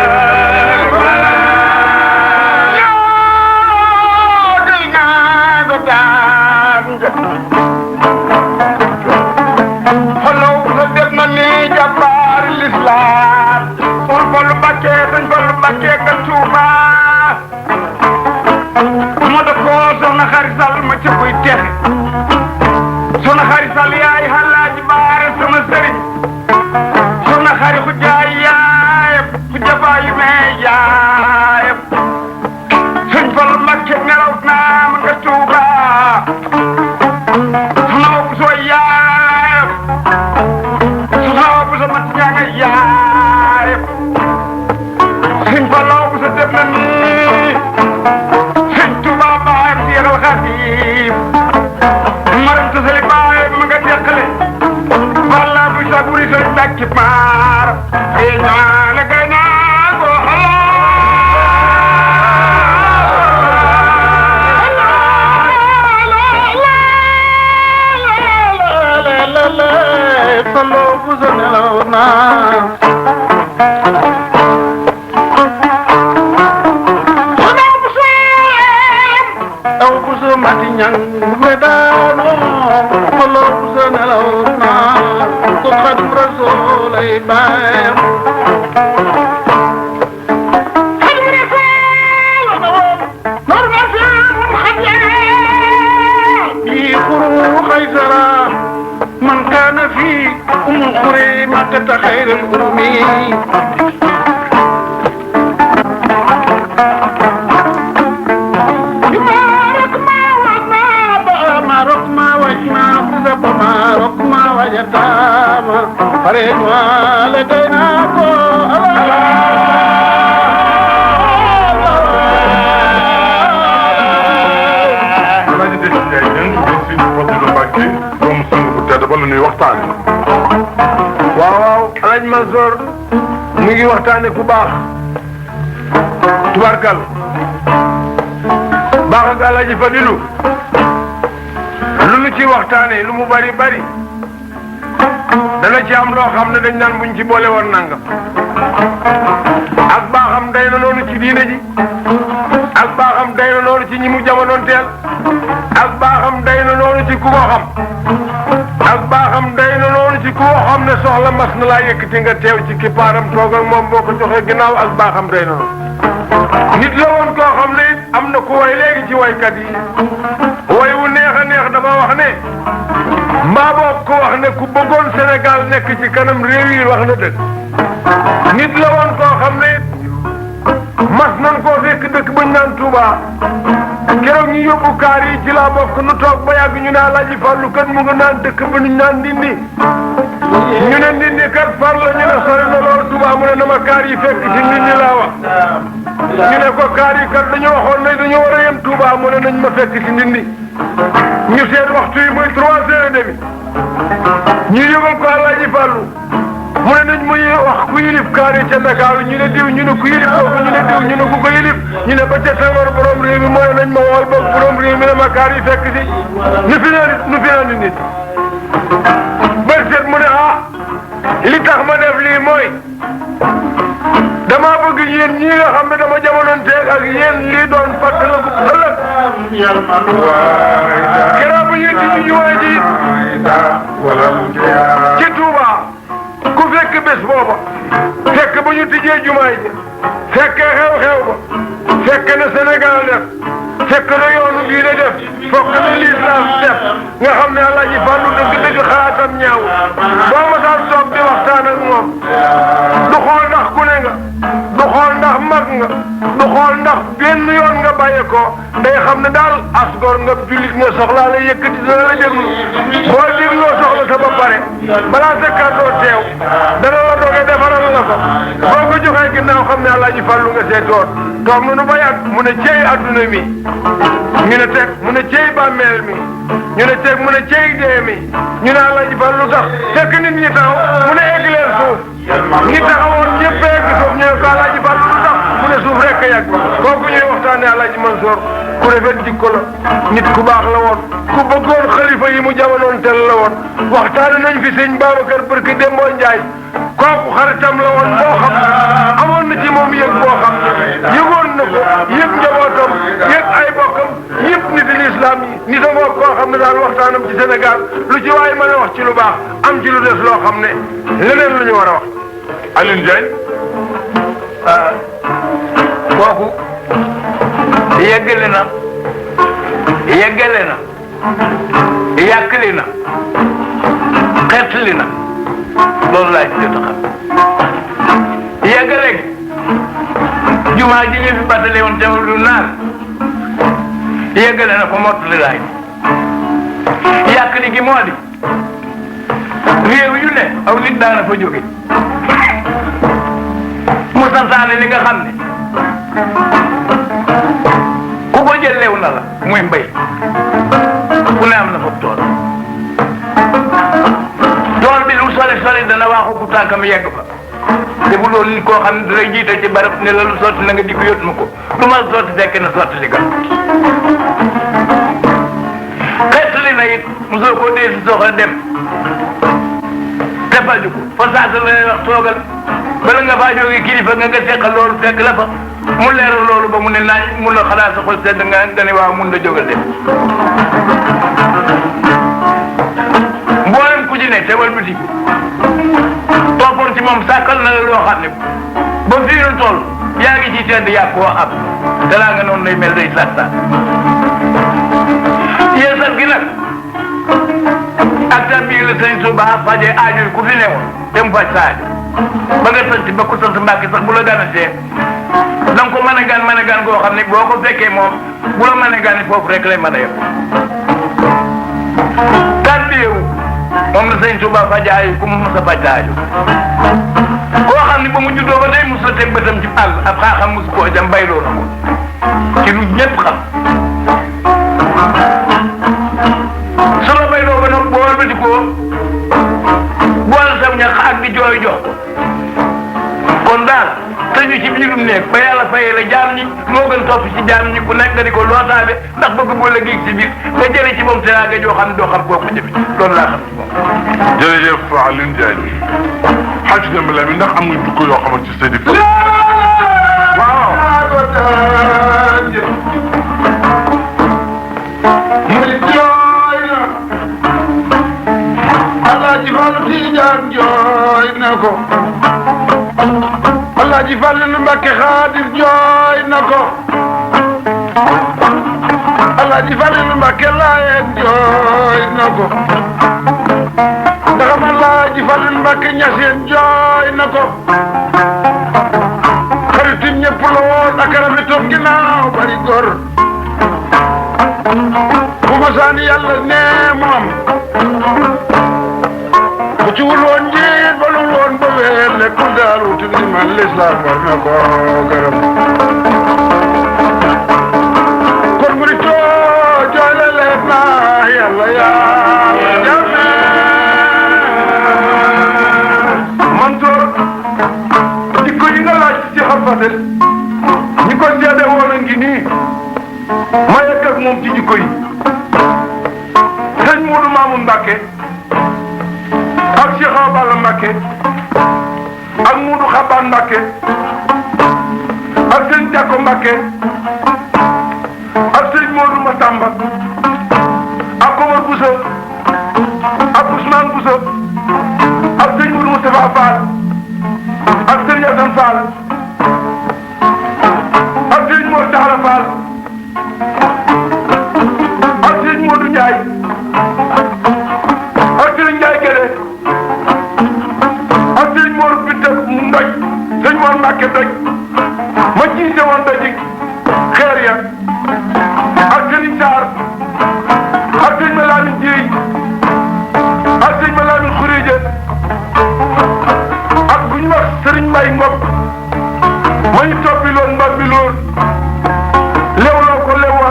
xolow la def na ni jàmbaar l'islam pour Fallu Mbacke dañ Fallu Mbacke ka Tuuba moo da ko soxna Xari Sall ma ca koy texe soxna Xari Sall yaay Alaaji Baara sama sëriñ soxna Xari ku jaay yaayam ku jafaayu mee yaayam sëñ Fallu Mbacke nelaw naa ma nga Tuuba soxna wopp soo yaayam soxna wopp sa mat ñaa nga yaayam sëñ Fallu wopp sa def na nii Xaadim maram ta sali baay ma nga deqale walla bu sa buri sa Mbàkke maar e ñaale gay naa ko buso mati ñang wedano malo buso nelaw na ko Xaadimu Rasuul ay baayam من كان في أم القرى مكة خير الأم ما وجدتما فريد والديناكو waaw Alaaji Mansour mu ngi waxtaane ku baax tubarkal baax ak Alaaji Fadilu lu nu ci waxtaane lu mu bari bari dana ci am loo xam ne dañ naan buñ ci boole woon nangam ak baaxam day na noonu ci diine ji ak baaxam day na noonu ci ñi mu jamonoon teel ak baaxam day na noonu ci ku ko xam ak baaxam day na noonu ci ku ko xam ne soxla mas na laa yëkkati nga teew ci kippaaram toog ak moom boo ko joxee ginnaaw ak baaxam day na noonu nit la woon koo xam ne am na ku way léegi ci waykat yi way wu neex a neex dama wax ne mbaa boog ko wax ne ku bëggoon Sénégal nekk ci kanam réew yi wax na dëgg nit la woon koo xam ne mas nan koo fekk dëkk bañ naan Touba keroog ñu yóbbu kaar yi ci laa bokk nu toog ba yàgg ñu ne Alaaji Fallu kat mu ngi naan dëkk ba ñu naan Ndindi ñu ne Ndindi kat far la ñu ne sori na lool Touba mu ne na ma kaar yi fekk ci Ndindi laa wax ñu ne ko kaar yi kat dañu waxoon ne dañu war a yem Touba mu ne nañ ma fekk ci Ndindi ñu seet waxtu yi muy 3h30 ñu yëgal ko Alaaji Fallu mu ne nañ muy wax ku yilif kaar yi ca Ndakaaru ñu ne diw ñu ne ku yilif kooku ñu ne diw ñu ne ku ko yilif ñu ne ba ca Senghor borom réew mi mooy nañ ma wool boog borom réew mi ne ma kaar yi fekk si nu fi naan nit ba seet mu ne li tax ma def lii mooy dama bëgg yéen ñii nga xam ne dama jamonoon teeg ak yéen lii doon fàttaliku ëllëg keroog bu ñuy tijji jumaa ji ci Touba ku fekk bés booba fekk bu ñu tijjee jumaa ji fekkee xew-xew ba fekk na Sénégal def fekk na yoonu diine def fokk na lislaam def nga xam ne Alaaji Fallu dëgg-dëgg xalaatam ñaaw boo ma daan toog di waxtaan ak moom du xool ndax ku ne nga du xool ndax mag nga du xool ndax benn yoon nga bàyyi ko day xam ne daal asgor nga jullit nga soxlaa la yëkkati dana la déglu boo dégloo soxla sa ba pare balaa sa kàddoo teew dana la doogee defaral la ko boo ko joxee ginnaaw xam ne Alaaji Fallu nga seetoon toog na nu ba yàgg mu ne ceey adduna mi ñu ne teg mu ne ceey bàmmeel mi ñu ne teg mu ne ceey dee mi ñu ne Alaaji Fallu tax fekk nit ñi taxaw mu ne egg leen suuf ñi taxawoon ñëpp egg suuf ñu ne ko Alaaji Fallu lu tax mu ne suuf rek a yàgg kooku ñuy waxtaane Alaaji Mansour ku rafet jikko la nit ku baax la woon ku bëggoon xalifa yi mu jamonoon tel la woon waxtaane nañ fi sëñ Babacar Barke Dembo Njaay kooku xaritam la woon boo xam amoon na ci moom yëg boo xam yëgoon na ko yëg njabootam yëg ay bokkam yëpp nit l'islam yi nit a moo koo xam ne daal waxtaanam ci Sénégal lu ci waaye mën a wax ci lu baax am ci lu des loo xam ne leneen lu ñu war a wax Alioune Ndiaye kooku yeggale na yàkkali na xeetli na loolu laay ci jot a xam yeggale gi jumaa ji ñu fi battale woon te du naan yeggale na ko mottali laay yàkkali gi moo di réew yu ne aw nit daana fa jóge mu santaane li nga xam ne ku ko jël lew na la muy mbay ku ne am na foofu tool bi lu sori sori dana waaxu ku tànkam yegg fa te bu loolu nit koo xam ne dalay jiite ci barab ne la lu sotti na nga di ko yót ma ko lu ma sotti fekk na sotti li gal xeetali na it mosoo koo dee si soxla dem te faju ko fa saasa la wax toogal bala nga faa jógee kilifa nga seqal loolu fekk la fa mu leeral loolu ba mu ne naaj mun la xalaat sa xol sedd nga ne waaw mun la jógal dem mboolem ku ci ne tewal biti toppoon ci moom sàkkal na la loo xam ne ba fii nu toll yaa ngi ci tedd yaa koo am dalaa nga noonu lay mel day sàtta yeesal gi nag ak tam bii la sëñ Tuuba faje aajo ku fi newoon dem faj sa aajo ba nga sant ba ku sant Mbàkke sax bu la ganasee da nga ko mën a gan goo xam ne boo ko fekkee moom bu la mën a gan foofu rek lay mën a yem tarbiyewu moom la sëñ Tuuba faje aajo ku mu mos a faj sa aajo koo xam ne ba mu juddoo ba day mos a teg bëtam ci àll ab xaaxam mos koo jam bayloo na ko ci lu ñëpp xam su la bayloo ba nag boo wëlbati ko boole sam ñax ak di jooy jox kon daal tëju ci biirum néeg ba yàlla fayee la jaam ñi moo gën topp ci jaam ñi ku nekk nga di ko lootaabe ndax bëgg boo la giig ci biir nga jëlee ci moom teraanga joo xam ne doo xam kooku jëfi loolu laa xam ci moom. jërëjëf Alioune Ndiaye xaj na mbala mi ndax am nga jukko yoo xamante ci Seydi Fall. waaw. Alaaji Fallu Tijaan jooy na ko Alaaji Fallu Mbàkke Xaadir jooy na ko Alaaji Fallu Mbàkke Laayeen jooy na ko ndaxam Alaaji Fallu Mbàkke Ñaseen jooy na ko xaritim ñëpp la woon ak rafetoon ginnaaw bari góor bu ma saani yàlla nee moom bu ci wul woon njiit ba lul woon ba weer lekkul daal wutu ni man lislaam war na ko gërëm kon mu di too jooyle leen naa yàlla yàlla jàmme man toor jikko yi nga laaj ci xam Fatel ñi ko seede woon a ngi nii ma yegg ak moom ci jikko yi sëñ Moodu Maamun Mbàkke ak Cheikh Awa Balla Mbàkke ak Moodu Xabaan Mbàkke ak sëñ Jàkko Mbàkke ak sëñ Moodu Masamba ak Omar Bousso ak Ousmane Bousso ak sëñ Moodu Moustapha Fall ak sëñ Asan Fall ak sëñ Mor Taala Fall ak sëñ Moodu Njaay ak sëñ Njaay Gede ak sëñ Mor Binta Ndoj sëñ Mor Mbàkke Ndoj ma jiite woon Ndoj xeer ya ak sëñ Saar ak sëñ Malaamin Jéey ak sëñ Malaamin Xuréja ak ku ñu wax sëriñ Mbay Ngom ma ñu toppi loon mbambi loon lewloo ko lewwa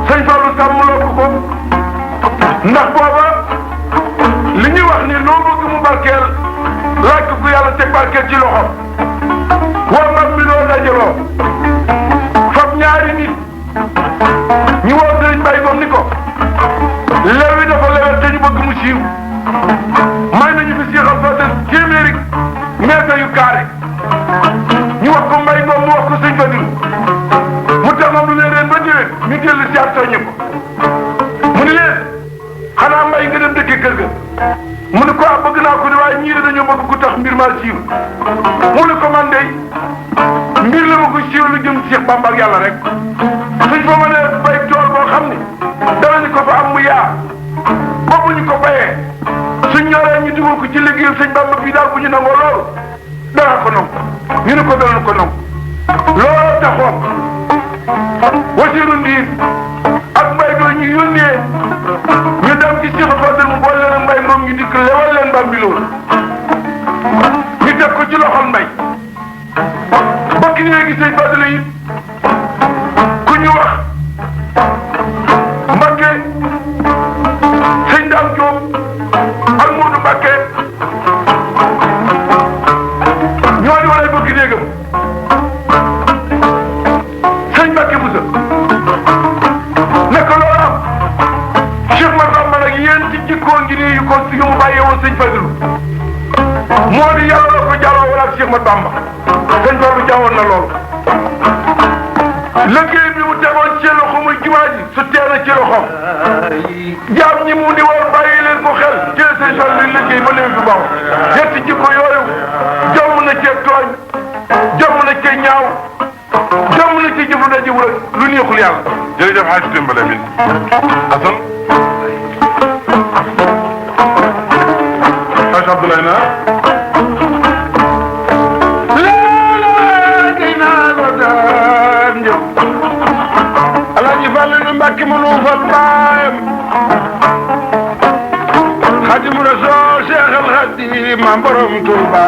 sëñ Fallu sàmmloo ko ndax booba li ñuy wax ni loo bëgg mu barkeel laaj ko ku yàlla teg barkeel ci loxo waa mbambi loon dajaloo fab ñaari nit ñu woo sëriñ Mbay Ngom ni ko lew yi dafa lewet te ñu bëgg mu siiw may nañu fi Cheikh Al Fatel téeméeri meetar yu carré ñu wax ko Mbay Ngom mu wax ko sëñ Fadilu mu taxaw lu leen ren ba déwén ñu dellu si at soññu ko mu ni leen xanaa mbay nga dem dëkk kër ga mu ni ko bëgg naa ko ni waaye ñii dañoo bëgg ku tax mbir maa siiw mu ni ko man de mbir la ma ko siiw lu jëm Cheikh Bamba ak yàlla rek suñ fa ma ne bay tool boo xam ni danañu ko fa am mu yaa boobu ñu ko bayee suñ ñoree ñu dugal ko ci liggéeyal sëñ Bamba bii daal bu ñu nangoo loolu dara ko nangu ñu ni ko danañ ko nangu looloo taxoon wasiiru ndiir ak mbay doo ñu yónnee ñu dem ci Cheikh Fatel mu boole leen mbay moom ñu dikk lewal leen Bambilor ñu teg ko ci loxol mbay bokk léegi sëñ Fatel yi ku ñu wax Mbakke sëñ Daam Jóob ak Moodu Mbakke ñoo di walay bëgg néegam sëñ Mbakke Buso nekk loolu am Cheikh Massamba nag yéen ci jikkoo ngi nii yu ko yu mu bàyyee woon sëñ Fadilu moo di yàlla la ko jàlloo wala ak Cheikh Massamba sëñ Fallu jàwoon na loolu liggéey bi mu tegoon ci loxo muy jumaa ji su teela ci loxoom jaam ñi mu di war bàyyi leen ko xel jël seen sol bi liggéey ba léegi du baax ñetti jikko yooyu jomm na cee tooñ jomm na cee ñaaw jomm na cee jëflu na jëflu lu neexul yàlla jërëjëf xaaj Dimbale min Assane xaaj Abdoulaye na Mbàkke mu nuufal baayam Xaadimu Rasuul Seex al Xadiim ma borom Tuuba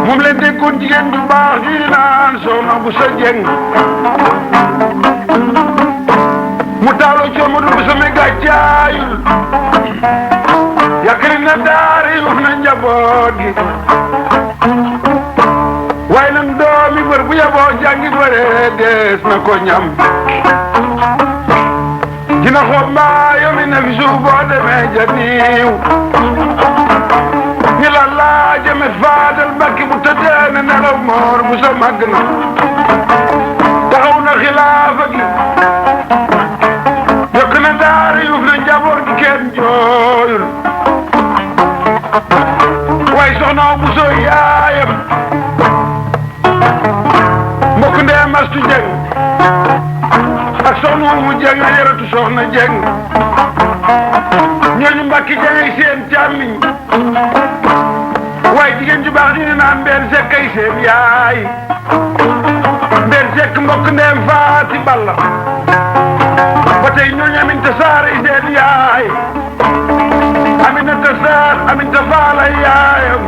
moom leen déggoon jigéen bu baax ji naan Soxna bu sa jeng mu taaloo coomo du bu sama gàccaayul yàkkari na daara yi wax na njaboot gi waaye nag doomi bër bu yaboo jàngi bare dees na ko ñam dina xoob mbaa yomi na fi suuf boo demee ja niiw ñi la laa jëme faadal mbakki bu tëddee na nelaw moor bu sa màgg na taxaw na xilaafa gi yokk na daara yuuf na njaboot gi kenn jooyul waaye soxna bu soo yaayam mbokk ndee mastu jeng ak soxna mu jeng a yaratu soxna jeng ñooñu mbakki jeng ay seen càmmiñ waaye jigéen ju baax ñu ne naan mbeen sekk ay seen yaay mbeen sekk mbokk ndeem faati balla ba tey ñooñu aminta saar ay seen yaay aminata saar aminta faal ay yaayam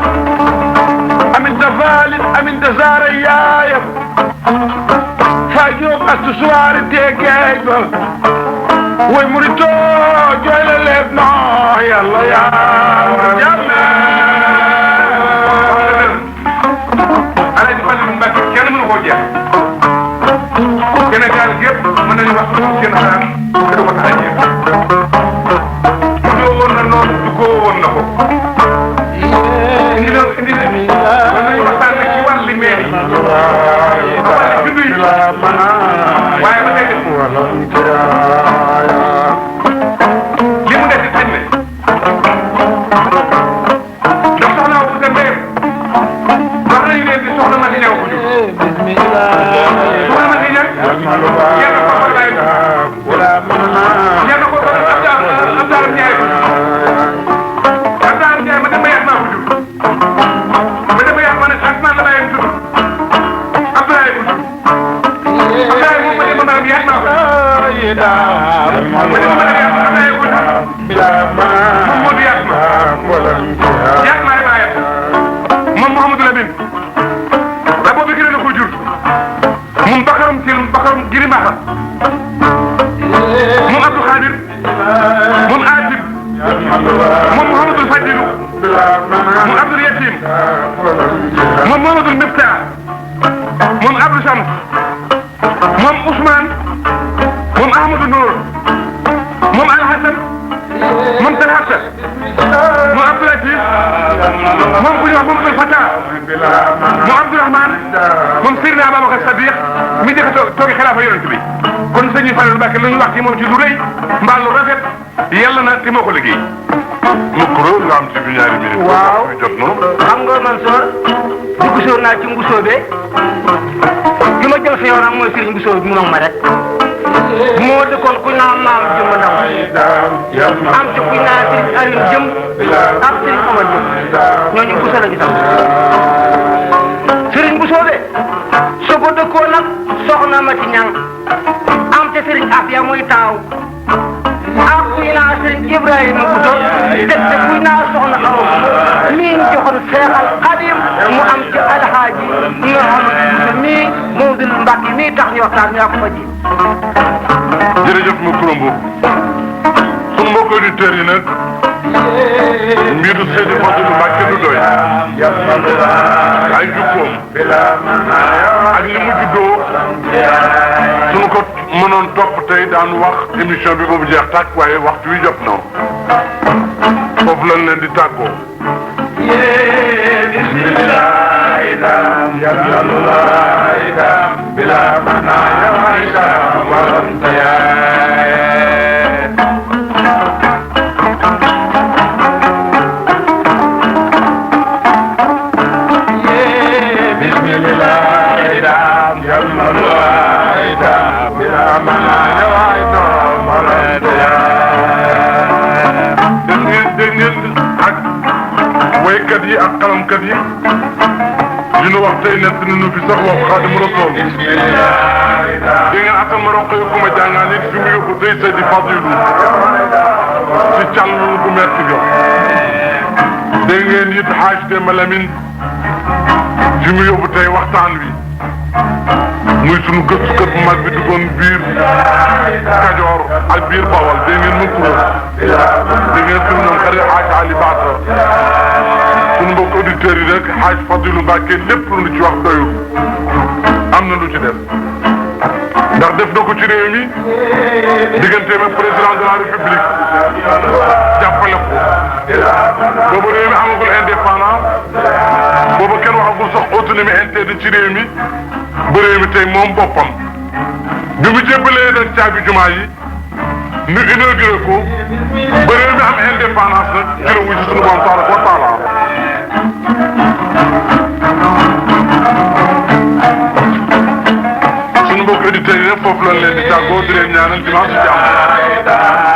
aminta faalit aminta saar ay yaayam faa jóob astu suwaari teegeej ba woy murito jooy la leeb noo yàlla yaa jàmme Alaaji Falilu Mbàkke kenn mënu koo jeex Sénégal gépp mën nañu wax seen xalaat te du ko tax a jeex doo woon na noonu du ko woon na ko indi na mën nañu waxtaan nag ci wàllu maire yi wàllu bindu yi waaye ba tey li mu des it xëy na ndax soxna bu sa mbéyam wax nañu leen di soxna ma di ñëw ko jur soxna ma di ñëw yenn ko ko lay yenn ko ko Abdallah Ndiaye ko Abdallah Ndiaye ma dem ba yàgg naa ko jur ma dem ba yàgg ma ne ak man la bàyyam tudd Abdoulaye ko jur Abdoulaye moom ma dem ba yàgg naa ko ma dem ba yàgg Abdoulaye ko jur moom moo di yàgg ma yàgg maay bàyyam moom Mouhamadou Lamine la boobu gën na ko jur moom bakarum sil bakarum giri maxa moom Abdou Khadir moom Atib moom Mouhamadou Fadilou moom Abdou Yatim moom Mouhamadou Mifta moom Abdou Shams moom Ousmane moom Ahmadou Nour moom Alhassan moom Talhata moom Abdou Latif moom ku ñuy wax moom Abdou Fatah moom Abdourahmane moom Seydina Ababacar Sadiq mi njëkk a toogi xilaafa yonent bi kon sëñ Fallou Mbacké lu ñu wax ci moom ci lu rëy mbaa lu rafet yàlla na te moo ko liggéey. mukro nga am ci bi ñaari minute. waaw jot na. xam nga Mansour dugg naa ci Mbusoobe li ma jël fi yow nag mooy Serigne Mbusoobe bi mu mag ma rek moo dëkkoon ku naan maam jëm ndaw am ci ku naan Serigne Alioune jëm ak Serigne Omar jëm ñooñu Mbusoo la ñu tam Serigne Mbusoobe soo ko dëkkoon nag soxna ma ci ñang am te Serigne Afia muy taaw ak kuy naa Serigne Ibrahima Bousso te kuy naa soxna Awa mii ñu joxoon Seexal Xadim mu am ci Alhaaji Mouhamadou Bousso mii Mawdul Mbàkke mii tax ñu waxtaan ñoo ko fa ji. jërëjëf ma kuréel boobu sunu mbokk auditeurs yi nag mbiru Seydi Fadilou Mbacké du doy ay jukkoom ak ni mu juddoo sunu ko mënoon topp tey daan wax émission bi boobu jeex tàkk waaye waxtu wi jot na foofu lañ leen di tàggoo. بلا منايا وعيدا والانتياء بسم الله دام جل الله دام بلا منايا وعيدا والانتياء دنين ak waykat yi ak xalamkat yi dina wax tey nekk nañu fi sax wax Xaadimu Rasuul di ngeen atal ma roq yu ko ma jàngaan it fi mu yóbbu tey sa di fadilu ci càll bu metti ga dégg ngeen it xaaj Demba Lamine fi mu yóbbu tey waxtaan wi muy sunu gëstukat bu mag bi duggoon biir Kajoor ak biir Bawol dégg ngeen mu turam dégg ngeen sunu noom xarit xaaj Ali Baata sunu mbokk auditeurs yi rek xaaj Fadilu Mbàkke lépp lu ci wax doyul am na lu ci def ndax def na ko ci réew mi diggante ak président de la république jàppale ko boobu réew mi amagul indépendance boobu kenn waxagul sax autonomie interne ci réew mi ba réew mi tey moom boppam bi mu jébbalee nag caabi jumaa yi ñu inauguré ko ba réew mi am indépendance nag ci la wuy ci sunu borom taala wa taala sunu mbokk auditeurs yi nag foofu lañ leen di tàggoo di leen ñaanal dimanche jàmm